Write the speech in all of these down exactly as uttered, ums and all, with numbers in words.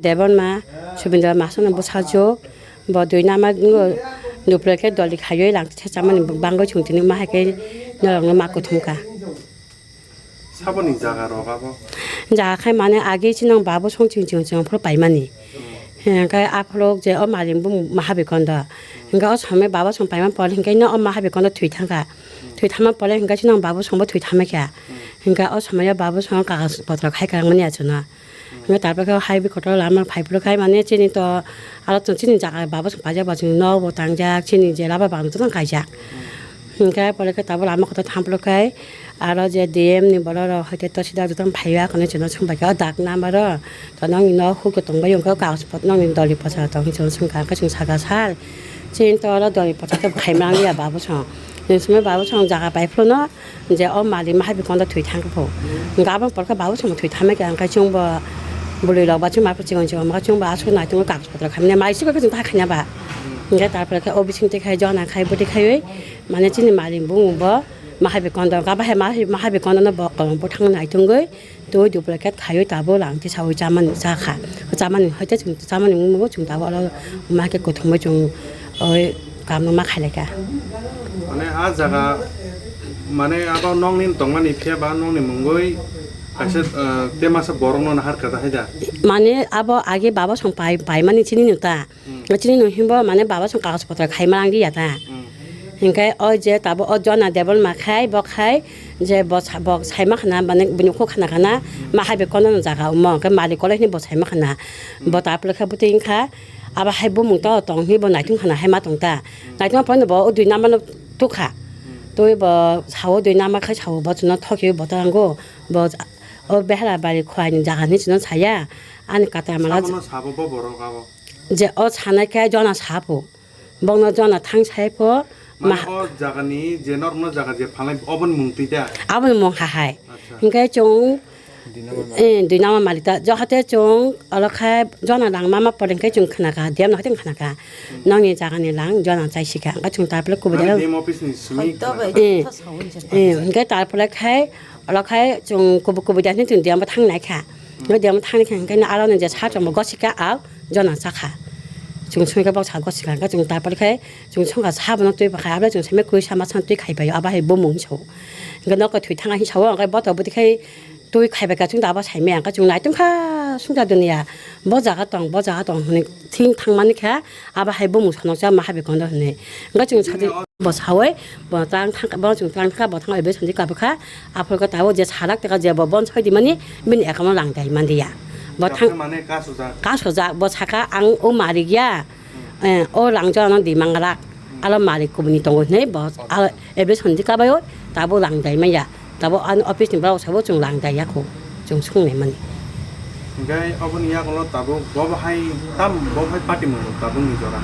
Debonma, Subindra Masano bwsajwk, bo dui nama wngo, duplicate doli khaiwi lang thechamani bangwi chwng tini ma hai khe norokno ma kuthum kha. Saboni jaga rok abo? Jaga khai mane age chini babo song chwng chwng chwng phuru paimani. Hwnkhe aphuru je o maling bumung Mahabikondo. Hwnkhe o somoi babo song paima pore hwnkhe no o Mahabikondo thwi thangkha. Thwi thangma pore hwnkhe chini babo songbo thwi thangma kha. Hwnkhe o somoio babo song kagoz potro khai kwrwngmani achukno. Hwnkhe tarpore khe hai bi kotor lama phai phuru khai mane chini to aro chwng chini jaga babo chwng paijak ba chwng nok bo tangjak chini jela ba bang jotong kaijak. Hwnkhe pore khe tabuk lama kotor thang phuru khai aro je D M ni borok rok hai khe to sida jotong phaiya kono chwngno swng bai khe o dak number o to nongni nok huk tongbai wngkha o kagoj pot nongni doli pocha tong hinwi chwng swngkha hwnkhe chwng saka sal chini to oro doli pocha khe khaimang ya babo chwng. Chwng swngwi babo chwng jaga pai phuru no. Je o malik Mahabikondo thwi thang khe pho. Hwnkhe aboni pore khe babo chwng thwi thangma khe hwnkhe chwngbo bwrwi rok ba chwngma chwng chwng ma chwngbo aswk naitung kagoj potro khaimani mai swk khe chwng ta khaina ba. Hwnkhe tarpore khe o bising twi khai jona khai bwtwi khaiwi mane chini malik bumung bo Mahabikondo hwnkhe abo hai Maha-, Mahabikondo no bo kwbang bwthang naitungwi twi duplicate khaiwi tabuk lang tisaui chamani chakha. Chamani hai tei chwng chamani wngmano chwng tabuk oro ma khe kuthumwi chwng oi kamno ma khailaikha. Mane a jaga, mane abo nokni tongmani phiya ba nokni mungwi kaisa, eh, temasa borokno nahar kha da hai da? Mane abo age baba song pai, paimani chini no ta. Hmm. Chini no himbo mane baba song kagoj potro khaima rang ya ta. Hmm. Hingke o je tabo o jona debol ma khai bo khai je bo sa-, bo saima khana mane bini kho khana khana ma hai be kono jaga omo hingke malik kolai ni bo saima khana. Hmm. Bo taplo khe bwtwi wngkha. Abo hai bumung to tong hinwi bo naitung khana hai ma tong ta. Naitungma pore bo o dui number no tukha. Twi bo sao dui number khai sao bo chwngno thokhi bo ta rango. Bo o behra bari khwlai ni jaga hinwi chwngno saya. Ani kata mala Sabono sabo bo borok abo. Je o sanai khe jona sapo. Bongno jona thang sai pho. Mane ma o jaga ni je norokno jaga je phalnai oboni mung twi da? Aboni mung ha hai. Acha. Hingke chwng Eh, dui nama malik ta, jokhate chwng olo khe jona lang mama pore hwnkhe chwng khna kha, D M no hwteng khna kha. Nokni jaga ni lang jona chai si kha, hwnkhe chwng tarpore kubui Mane da. D M office ni simi Hoi, khna tobe kha. Eh, ta sawi je. Eh, hwnkhe tarpore khai olo khai chwng kubui kubui da hinwi chwng D M bo thang nai kha. Hwnkhe D M bo thang nai kha hwnkhe no aro ni je sa chwng bo gosi kha, a jona cha kha. Chwng soi khe bok sa gosi kha, hwnkhe chwng tarpore khai chwng song kha sa bono twi pakha, abo chwng simi kwisa ma san twi khai pai o, abo hai bumung so. Hwnkhe nokho thwi thang a hin sa o, hwnkhe boto bwtwi khai Twi khaibai kha chwng da abo saimaya, hwnkhe chwng naitung kha sungsa duniya. Bo jaga tong, bo jaga tong hwnwi thing thangmani kha, abo hai bumung sanoksa Mahabikondo hwnwi. Hwnkhe chwng sadi bo sawi, bo tang thang, bo chwng tang thang kha, bo thang bai santi kabukha, aphuru khe tabuk je salak teka je bo bon soi di mani, bini account o lang dai manliya. Bo thang Mane kasujak. Kasujak, bo sakha ang o marik ya, eh, o lang jora no di mangalak, alo marik kubuni tongo hwnwi bo, alo Application di kabai o, tabuk lang dai maya. Tabuk ani office ni borok sabo chwng lang dai ya kho. Chwng sung nai mani. Hingke oboni yagulo tabuk bo bahai tam, bo bahai party mung tabuk ni jora.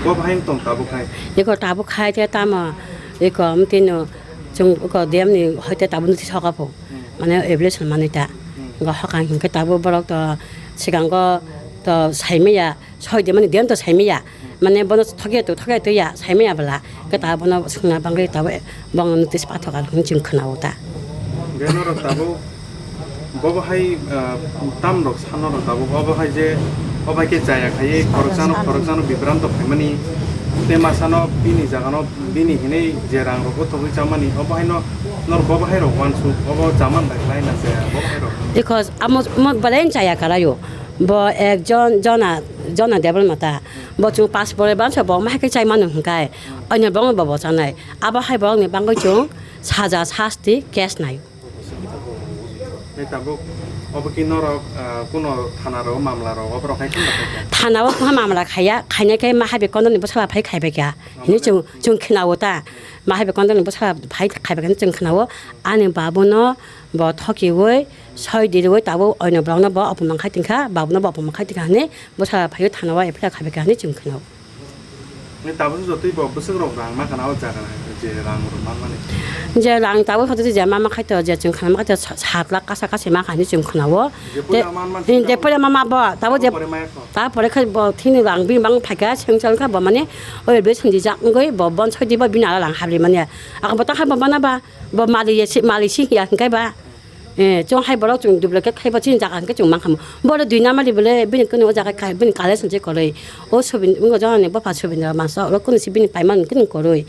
Bo bahai tong tabuk hai. Eko tabuk hai te tamo, eko amtino chwng eko D M ni hoite tabuk nuti soka pho. Hmm. Mane application manwi ta. Hmm. Go hokang hingke tabuk borok to sikango to saimaya. Soi de mani D M to saimaya, mane bono thokya to, thokya to ya, saimaya bwla. Khe ta bono swngna bangwi ta bo, bongno notice pathok ar hwnwi chwng khwnao ta. Hwnkhe norok tabuk bo bo hai, ah, tam rok sa norok tabuk bo bo hai je, bo bai khe chaya khaiwi khoroksano, khoroksano bibranto khaimani, tei masano bini jagano bini hinwi je rang rok o thogwi chamani, bo bo haino norok bo bo hai rok uansuk, bo bo chaman bai khlai na chaya, bo bo hai rok. Because amo, mo belai chaya kalaio. Bo ekjon jona, jona debol mata. Bo chwng pas pore bangsa bo ma hai khe chai mano hwnkhe. Onyo bongno bo bo chanai. Abo hai borokni bangwi chwng saja sasti case nai. Tei tabuk obo ki norok, ah, kuno thana ro mamla ro oborok hai khum bakha kha? Thana o kha mamla khaya, khainai khe ma hai be kono ni bwsala phai khai bai kha. Hini chwng, chwng khna o ta. Ma hai be kono ni bwsala phai khai bai kha chwng khna o. Ani babu no bo thokiwi, soi diriwi tabuk oino borokno bo opomang khai tongkha, babuno bo opomang khai tongkha hwnwi bwsala phaiwi thana o F I R khaibaikha hwnwi chwng khwnao. Ni tabuk jotoi bo bwswk rok rang ma khana o jaga je rang rok man mani. Je rang tabuk hote je ma ma khai to je chwng khana ma khai to sa-, sat lakh kasa kasi ma kha hwnwi chwng khwnao. Je Te-, puila man man eh, je puila ma ma bo tabuk je Pore ma kho. Ta pore khai bo thini rang bini bang phaikha sengchal kha bo mane o ebe sanjijak wngwi bo bon soi di bo bini ala lang habri mani. Ako bo ta khai bo mana ba bo mali ye si, mali si ya hwnkhe ba. Eh, chwng hai borok chwng duplicate khai bo chini jaga hwnkhe chwng mankha mo. Bo oro dui number ni bole bini kunu o jaga khai, bini collection se kwrwi. O Subin-, wngkha joni bopha Subindra Masa, oro kunu si bini paiman kunu kwrwi.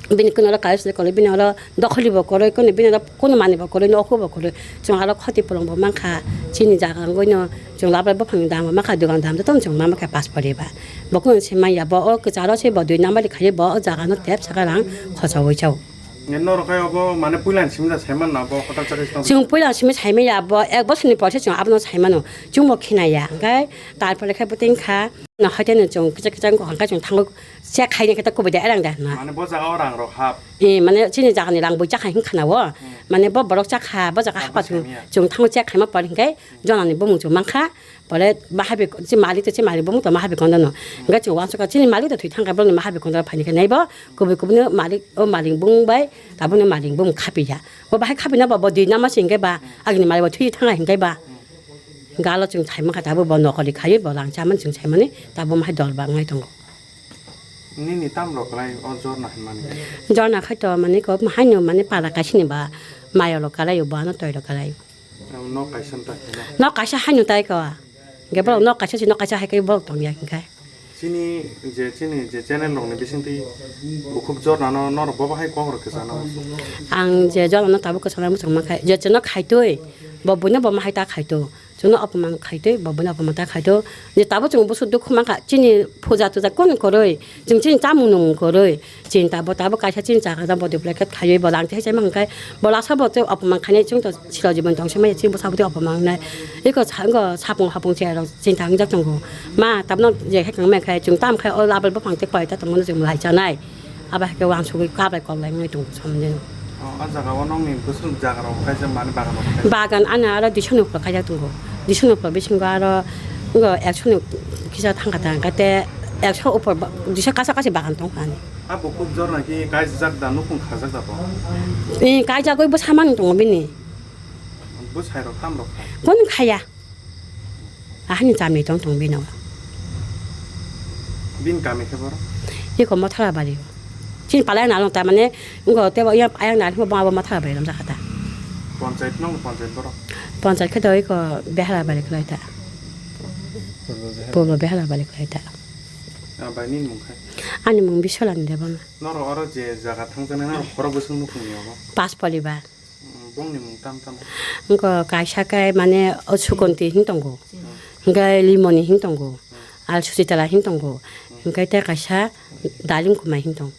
Bini kunu oro collection se kwrwi, bini oro dokholi bo kwrwi, kunu bini oro kunu manwi bo kwrwi, nokhu bo kwrwi. Chwng aro khoti pulung bo mankha, chini jaga wngwi no chwng labre buphang dam bo mankha, dogan dam jotono chwng mankha paspori ba. Bo kunu se manya bo o kwcharo se bo dui number ni khai bo o jaga no tep saka rang khochawi chao. Norok hai obo mane puila ni simi da saiman na bo hotel chakri song. Chwng puila simi saimaya bo ek bosor ni porse chwng abono saimano. Chwng bo khinaya. Hwnkhe tarpore khe bwtwi wngkha. No hoite no chwng kicha kicha wngkha hwnkhe chwng thango check khaina khe ta kubui da erang da hwnna. Mane bo jaga o rang rok hap. Eh, mane chini jaga ni rang bui chakha hwnkha na o. Hmm. Mane bo borok chakha, bo jaga hapa chwng, chwng thango check khaima por hwnkhe jona ni bumung chwng mankha. Pore mahabi, chi malik to chi malik bumung to mahabi kondo no. Hwnkhe chwng uansukha chini malik to thwi thangkha borokni mahabi kondo phaini khe naibo kubui kubui no malik, o malik bumung bai tabukni malik bumung khapiya. Bo bahai khapina bo, bo dui nama se hwnkhe ba agini malik bo thwi thangkha hwnkhe ba. Galo chwng saimangkha tabuk bo nokoli khaiwi bo rang chamani chwng saimani tabuk mahai dol ba wngnai tongo. Nini tam rok lai o jorna hinmani? Jorna khai to mani ko haino mani para kaisini ba mayo lo kalai o bo ano toi lo kalai. Nok kaisa ta. Nok kaisa haino tai ko. Ge borok nok kaisa si nok kaisa hai kai borok tong ya hingkai. Chini je, chini je channel rok ni bising twi bukhuk jorna no norok bo bahai kok rok kwchana. Ang je jorna no tabuk kwchana muchung mankha je chwngno khaitwi bo buino bo mahai ta khaito. Chwngno apoman khaitwi bo buino apoman ta khaito. Je tabuk chwng busu dukhu mankha chini puja tuja kun kwrwi. Chwng chini chamung nung kwrwi, chini tabo tabo kaisa chini jaga jang bo duplicate khaiwi bo lang thai chaima hwnkhe bo lasa bo tei opoman khainai chwng to silo jibon tong se maya chini bwsa bo tei opoman wngnai. Eko sa-, eko sapung hapung chair rok chini ta wngjak tongo. Ma tabno je khe kang maya khai chwng tam khai o label buphang tei koi ta tongmani chwng lai chanai. Abo hai khe uansugwi kablai koklai wngwi tongo samani. O, a jaga o nokni bwswk jaga rok kaisa mani bagan rok kaisa? Bagan ani aro dusha ni upor kaijak tongo. Dusha ni upor bisingo aro wngkha ekso ni kisa thangkha ta hwnkhe te ekso upor ba-, dusha kasa kasi bagan tongkha ani. A bukhuk jorna ki kaijak da, nukhung khajak da bo? Ee, kaijagwi bwsa mang tongo bini. Bwsai rok tam rok kha? Kunu khaya. Ahani chamwi tong tong bino. Bini kami khe boro? Eko Mothara bari. Chini palai nalong ta mane ngo tebo yang ayang nalong bo abo Mothara bari lamjak kha ta. Panchayat nong panchayat boro? Panchayat khe doi ko Behara bari khlai ta. Polo Behara bari khlai ta. Ah, bai nini mung khai? Ani mung Bisolani Debbarma. Norok oro je jaga thangjaknai norok khorok bwswk nukhungni obo? Pas poribar. Mm, bongni mung tam tam? Wngkha kaisa khe mane o Sukonti hin tongo. Mm. Hwnkhe Limoni hin tongo. Mm. Al Susitala hin tongo. Mm. Hwnkhe tei kaisa Dalim Kumai hin tongo.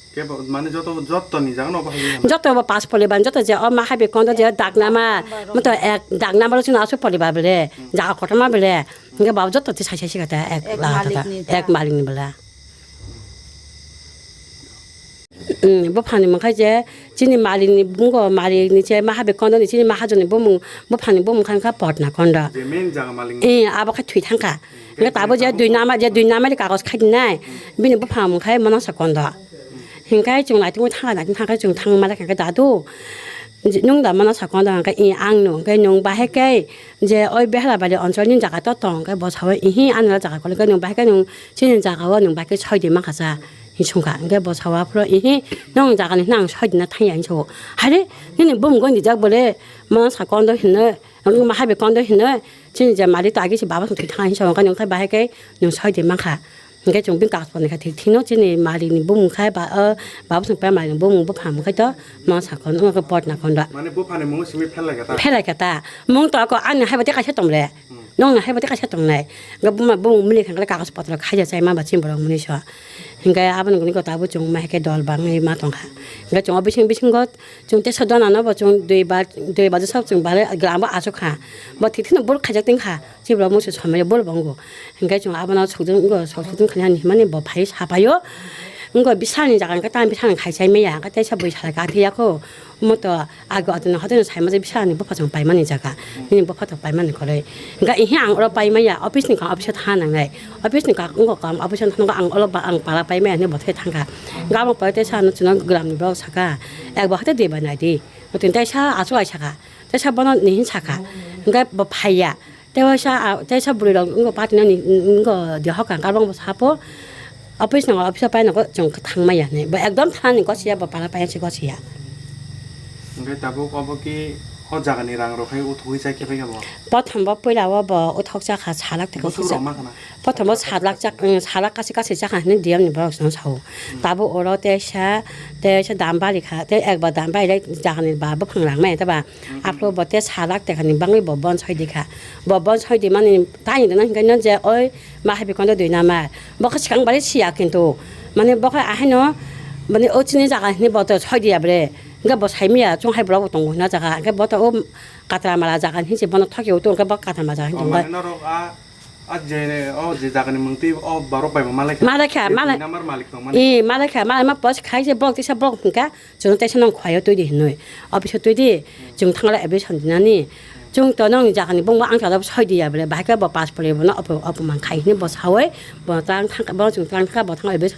Kebo mane joto, joto ni jaga no bahai. Joto bo pas poribar, joto je o mahabi kondo je dak nama, moto ek dak nama ro chwng aswk poribar bole, jaga kotorma bole, hwnkhe babo joto tei sai sai sikha ta ek. Ek la ta ta, malikni ta. Ek malikni bole. Hmm, buphani mung khai je chini malikni bungo, malikni je mahabi kondo ni chini mahajonni bumung, buphani bumung khai kha Potna kondo. Je main jaga malikni. Eh, abo khe thwi thangkha. Hwnkhe tabuk je dui nama, je dui nama ni kagoj khai dinai, bini bupha mung khai Monasa kondo. Hwnkhe chwng naitugwi thangkha, naitugwi thangkha chwng thangma lai kha khe dadu, nwng da Monasa kondo hwnkhe, "Ih, ang no." Hwnkhe nwng bahai khe je oi Behrabari onchol ni jaga to tong, hwnkhe bo sao, "Ihi, ani o jaga kwlwng khe nwng bahai khe nwng chini jaga o nwng bahai khe soi di mankha cha," hin swngkha. Hwnkhe bo sao aphuru, "Ihi, nwng jaga ni hwnwi ang soi di na thang ya," hin sao. "Haire, nini bumung goni rijak bole Monasa kondo hinwi, nwng mahabi kondo hinwi." Chini je malik to agi se baba thang thwi thang hinwi sa wngkha, nungkha bahai khe nung soi de mankha. Hingke chwng bini kagoj por ni kha thik thino chini malik ni bumung khai ba, o baba thang prai malik ni bumung buphang khai to ma sakon wngkha Potna kondo. Mane buphang ni mung simi phelai kha ta? Phelai kha ta. Mung to ako ani hai bati kaisa tong le. Hmm. Nong ni hai bati kaisa tong nai. Ga buma bumung mili khang kagoj potro khaija chai ma ba chini borok muni so. Hingke aboni guni ko tabuk chwng ma hai khe dol bangwi ma tong kha. Hingke chwng o bising bisingo Chwng teisa dona no bo chwng dui ba, dui ba jwsa chwng bale gram bo achuk kha. Bo thik thino bul khaijak ting kha. Chibra musu somai bul bo wngo. Hingke chwng abono sokjwng wngo, sok sokjwng khani ani himani bo phai sapaio. Wngo bisal ni jaga hingke tamo bisal ni khai chai maya. Hingke teisa bui salai ka thiyakho. Omo to ago atwino hoteno saima je bisal ni bupha chwng paimani jaga. Nini bupha to paimani koroi. Hingke ihi ang oro paimaya office ni ka office o tha nangnai. Office ni kak wngkha kam, office o thangkha ang olo ba ang para pai maya hinwi bothai thangkha. Gabang pai teisa ano chwngno gram ni borok saka, "Ek bo hate dui bai nai di." Tei teisa achuk ai saka, teisa bono ni hin saka. Hingke bo phaiya. Tei waisa, a, teisa bwrwi rok wngkha party nani wngkha de hoka gabang bo sapo. Office nango, office o pai nango chwng thang maya hinwi. Bo ekdom thani gosiya, bo para pai se gosiya. Hwnkhe tabuk obo ki o jagani rang rok hai uthugwi chai khe phai kha bo? Prothom bo puila o bo uthok chakha salak tei Busu uthok cha-, rok ma khana? Prothom bo salak chak, um, salak kasi kasi chakha hinwi D M ni borok chwng sao. Hmm. Tabuk oro teisa, teisa dam bari kha, tei ekbar dam bari lai jagani ba buphang rang mai ta ba. Hmm. Aphuru bo tei salak tei khani bangwi bo bon soi di kha. Bo bon soi di mani tani dana hinkhe no je oi ma hai bikon dui namar. Bo khe swkang bari siya kintu. Mani bo khe ahaino mani o chini jaga hinwi bo to soi diya bre. Hingke bo saimaya, chwng hai borok bo tongo hwnna jaga, hingke bo to o katra mala jaga hinse bono thokyo to, hingke bo katra mala jaga hinse O bo. Mane norok a, a je, o je jagani mungtwi o borok bai bo malai kha. Malai kha, Bini malai. Namar malik tongmani. Ee, malai kha, malai ma pos khai je borok tisa borok hingka, chwng tesa nong khwlaio twi di hinwi. Office o twi di, chwng thangla eviction dinani. Chwng to nong jagani bungbo ang chala soi diya bole, bahai khe bo pas pore bono opo-, opoman khai hinwi bo sawi, bo tang thang, bo chwng tang thang bo thang eviction